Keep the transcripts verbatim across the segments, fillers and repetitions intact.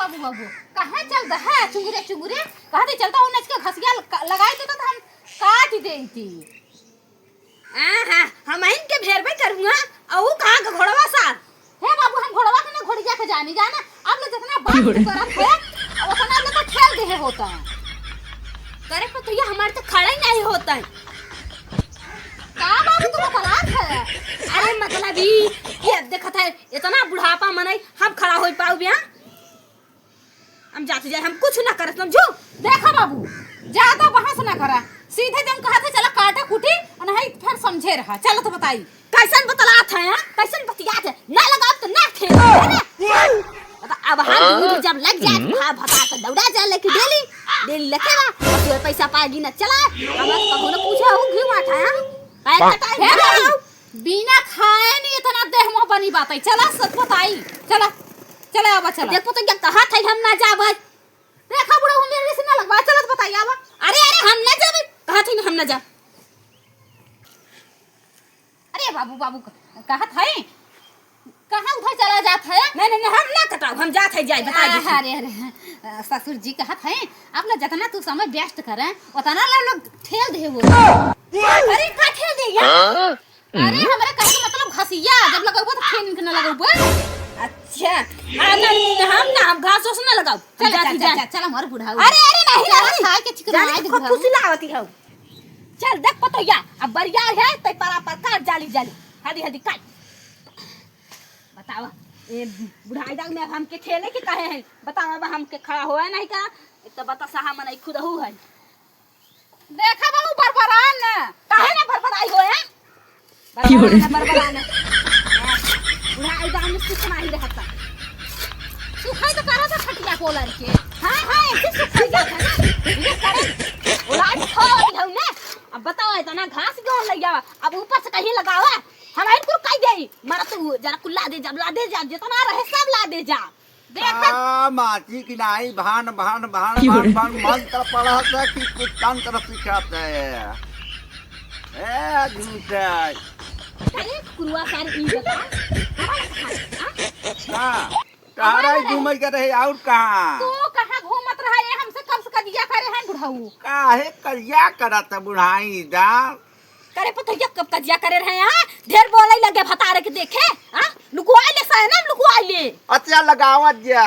बाबू, बाबू, कहाँ चल रहा है चुंगुरे, चुंगुरे? कहाँ दे चलता हूँ, नच के घसिया ल-, लगाई देता तो हम काट देती। आहा, हम इनके भेरबे करूँगा, अऊ कहाँ का घोड़वा सा? हे बाबू, हम घोड़वा के ना, घोड़िया के जानी जाना। अब ले जितना बात तू करत है, उतना ले तो खेल देहे होता। करे पतोहिया, हमार तो खड़ा ही नहीं होता है। का बाबू तू बतलात है? अरे मतलब ई, ये देखत है, इतना बुढ़ापा मनई, हम खड़ा होई पाऊ बिया? हम जात जाए, हम कुछ ना करत, समझू? देखा बाबू, ज्यादा बहस ना करा, सीधे जौन कहत है, चला काटा कूटी, और नहीं फिर समझे रहा। चलो तो बताई। कैसन बतलात है, हाँ? कैसन बतियात है? ना लगाओ तो ना खेल। अरे! अब, अब हम दूध जब लग जाए, तो हाँ, भता के दौड़ा जाए लेके डेली, डेली लेके ना, और तू पैसा पाएगी ना, चला। हमारे कबो ना पूछे हो, घी माठा, हाँ? पैर कटाए, हे ना बाबू, लगाओ। बिना खाए नहीं इतना देह मुँह बनी बात है। चला, सच बताई। चला, चला, आवा, चला। देखो तो क्या कहा था, हम ना जाब। देखा बुढ़ऊ, मेरे से ना लगवा, चला तो बताई, आवा। अरे, अरे, हम ना जाब। कहा था, हम ना जाब। अरे बाबू, बाबू, क-, कहत है, कहाँ उधर चला जात है? नहीं, नहीं, नहीं, हम ना कटाऊ, हम जात है, जाए, बता दे। अरे, अरे, अ, ससुर जी कहत है, अपना जितना तू समय व्यस्त करे, उतना ला लोग ठेल दे वो। अरे, का ठेल दे यार? हाँ? अरे, हम्म? हमरा कहे के मतलब घसिया, जब लगौबो तो ठेल के ना लगौबो। अच्छा, हाँ, ना, ना, हम ना, हम घास ओस ना लगाऊ। चल, जाती चल, जा। चल, चल, हमार बुढ़ाऊ। अरे, अरे, नहीं, चल, नहीं। खाए के चिकन जाली आए तो खूब बुढ़ाऊ। फुसिलावती हऊ। चल, देख पतोहिया, अब बरिया है, तै परा पर काट जाली, जाली। हदी, हदी काट। बतावा, ए बुढ़ाई दाग में अब हमके खेले के काहे है? बतावा, अब हमके खड़ा होए नहीं का? एक तो बता सहा मनई खुदहू है। देखा बाबू, बरबरान न। काहे ना बरबराई हो, हैं? की हो रे? बरबरान न, बरबरान न। बुढ़ाई दाग में सुख नाही रहता। सुखाई तो करा था खटिया कोलर के। हाँ, हाँ, ऐसे सुखाई जाता ना। ये करे, उलाट खो रही हूँ ना। अब बताओ, इतना घास क्यों लग जावा? अब ऊपर से कहीं लगावा। हम इनको कह दे, मरा तू जरा कुल ला दे जा, ला दे जा, जितना रहे सब ला दे जा। देख। आ, माची की नाई भान, भान, भान, क्यों भान, रे? भान, मंत्र पढ़त है कि कुछ तंत्र सिखात है? ए, झूठा। अरे, कुरुआ सारी ई बता। हाँ? हाँ, तहरा ही घूमे के रहे, और कहाँ? तू कहाँ घूमत रहा? ये हमसे कब से कजिया करे हैं बुढ़ऊ? काहे कजिया करत है बुढ़ाई दा? करे पतोहिया कब कजिया करे रहे हैं? ढेर बोले लगे भतारे के देखे, हाँ? लुकुआ ले सहे ना, लुकुआ ले। अतिया लगावत जा,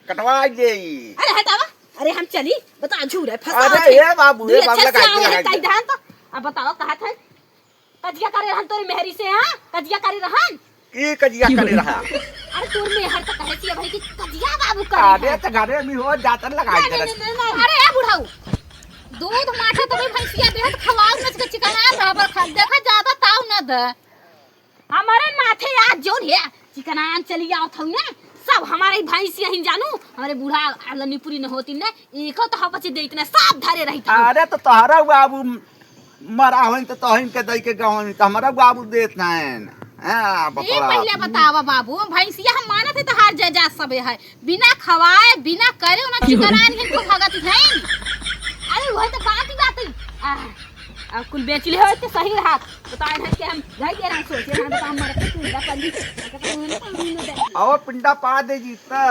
कटवा ले। अरे हटावा, अरे हम चली, बता झूरे, फंसा अरे होती। हे बाबू, हे दुई बाबू, अच्छा लगाई से दे, आओ, लगाई दे। कई धान तो, अब बताओ कहा था? कजिया करे रहन तोरी मेहरी से, हाँ? कजिया करे रहन? के कजिया करे रहा? अरे तोर मेहर तो कहे थी भाई कि कजिया बाबू करे अरे हैं। तो घरे में हो जातन लगाई नहीं, दे नहीं, रहा। नहीं, नहीं, अरे ए बुढ़ऊ, दूध माठा तो भाई भैंसिया देहत खवाऊ में के चिकना रहबर खा, देखा ज्यादा ताव न दे। हमारे माथे आज जोन है, चिकनान चली आवत हऊ ना, सब हमारे भैंसिया ही जानू, हमारे बूढ़ा लनीपुरी न होती ना, एको तो हम बच्चे देत ना, सब धरे रही था। अरे तो तोहरा बाबू मरा होइन त तोहिन के दई के गवन त हमरा बाबू देत नाइन। हाँ, ए, बतला। पहिले बतावा बाबू, भैंसिया हम मानत है तहार जे जा सबे है, बिना खवाए, बिना करे, उना चिकनान हिन को भगत है। अरे, वही तो बात ही बात है। आ, अब कुल बेच ले होते सही रहा। बताए है कि हम गई के रहा सोचे, हम तो हम मरते पिंडा पल्ली, हम तो हम नहीं दे। और पिंडा पा दे जीता।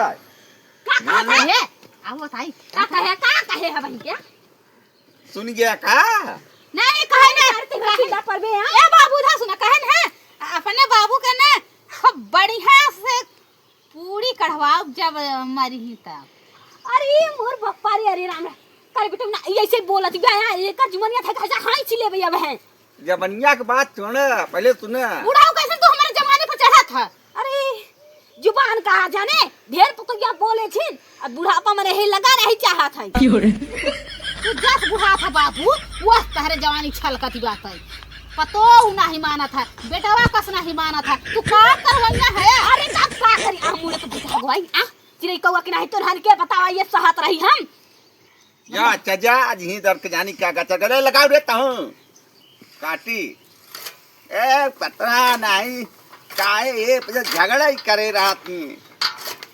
का कहा है? आओ बताई। का कहे, का कहे है भाई के? सुन गया का? नहीं, कहे नहीं। अरे, तेरा चिल्ला पर बे, हाँ? ए बाबू, इधर सुना, कहे न है, अपने बाबू के ना खूब बढ़िया से पूड़ी कढ़वाओ जब मरी ही तब। अरे, मोर बप्पा रे, अरे राम रे। करे बेटा ना, ये ऐसे बोलत गया, हाँ, एकर जुमनिया था, कैसा हाँइच लेबे अब है। जबनिया के बात छोड़, पहले सुन। बुढ़ाऊ कैसे तू हमारे जवानी पर चढ़त है? अरे, जुबान कहा जाने, ढेर पतोहिया बोले छिन, अब बुढ़ापा में रहे लगा नहीं चाहत है। क्यों रे? तू जस बुढ़ात है बाबू, वह तहरे जवानी छलकत बात है। पतोहू नहीं मानत है, बेटवा कस नहीं मानत है, तू का करवैया है? अरे, तब का करी? आ, मुड़े तो बुझा गई, आ, चिड़ै कौआ के नहीं तोरहन के बतावा, ये सहत रही हम। जा, चजा, आज ही दर के जानी क्या गचा गले लगाओ रे तहूँ। काटी। ए, पता नहीं, काहे ये पजा झगड़ा ही करे रहत ही।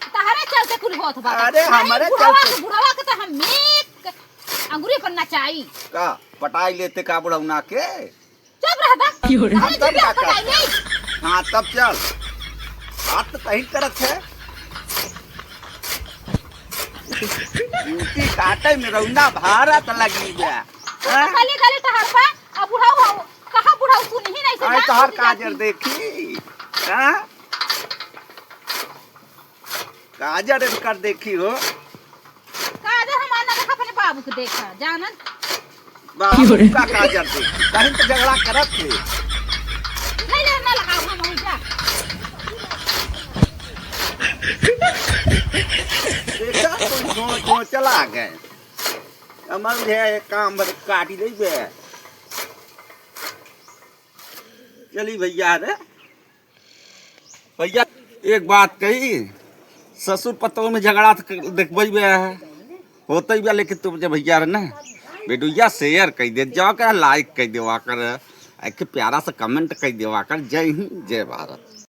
तहरे चलते कुल होत बा। अरे, नहीं, हमरे बुढ़वा चलते। के, बुढ़वा के तो हम एक अंगुरी पर नचाई। का, पटाई लेते का बुढ़ौना के? चुप रह बा। क्यों रे? अरे, हम तब चुप रह, का पटाई करते? नहीं। हाँ, तब चल। बात तो सही करत है। ड्यूटी काटे में रौना भारत लगी बा। हाँ? गली गली टहरबा, आ बुढ़ऊ हो, कहाँ बुढ़ऊ सुनी ही नहीं से अरे ना तोहर सुनी काजर जाती। देखी, हाँ? काजर एकर देखी हो। काजर हमार ना देखा, अपने बाबू के देखा, जानन। बाबू का काजर देखी, कहीं तो झगड़ा करत थे। नहीं, नहीं, ना लगाओ, हम हो जा। देखा, कोई घों-, घों चला गए। हमर है काम बस काटी लेबे। चली भैया रे। भैया, एक बात कही, ससुर पतोह में झगड़ा त क-, देखबे बे है, होते बे, लेकिन तुम जब भैया रे ना, वीडियो share कई दे, जाओ कर like कई देवा कर, एक प्यारा सा comment कई देवा कर। जय हिंद, जय भारत।